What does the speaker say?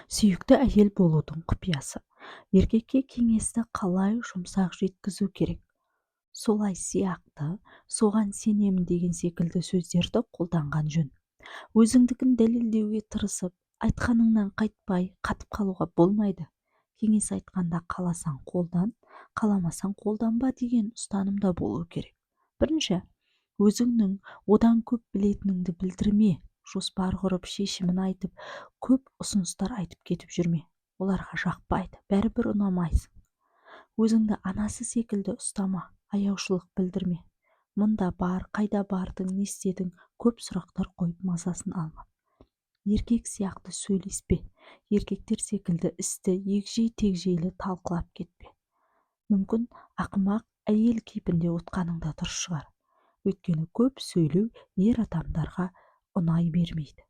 Сүйікті әйел болудың құпиясы. Еркекке кеңесті қалай жұмсақ жеткізу керек? Солай сияқты, соған сенемін деген секілді сөздерді қолданған жөн. Өзіңдікін дәлелдеуге тырысып, айтқаныңнан қайтпай, қатып қалуға болмайды. Кеңес айтқанда қаласаң қолдан, қаламасаң қолданба деген ұстанымда болу керек. Бірінші, өзіңнің одан көп білетініңді білдірме, жоспар құрып, шешімін айтып, көп ұсыныстар айтып кетіп жүрме. Оларға жақпайды, бәрібір ұнамайсың. Өзіңді анасы секілді ұстама, аяушылық білдірме. Мұнда бар, қайда бардың, не істедің, көп сұрақтар қойып мазасын алма. Еркек сияқты сөйлеспе, еркектер секілді істі егжей-тегжейлі талқылап кетпе. Мүмкін, ақымақ әйел кейпінде ұтқаның да дұрыс шығар. Өйткені көп сөйлеу ер адамдарға ұнай бермейді.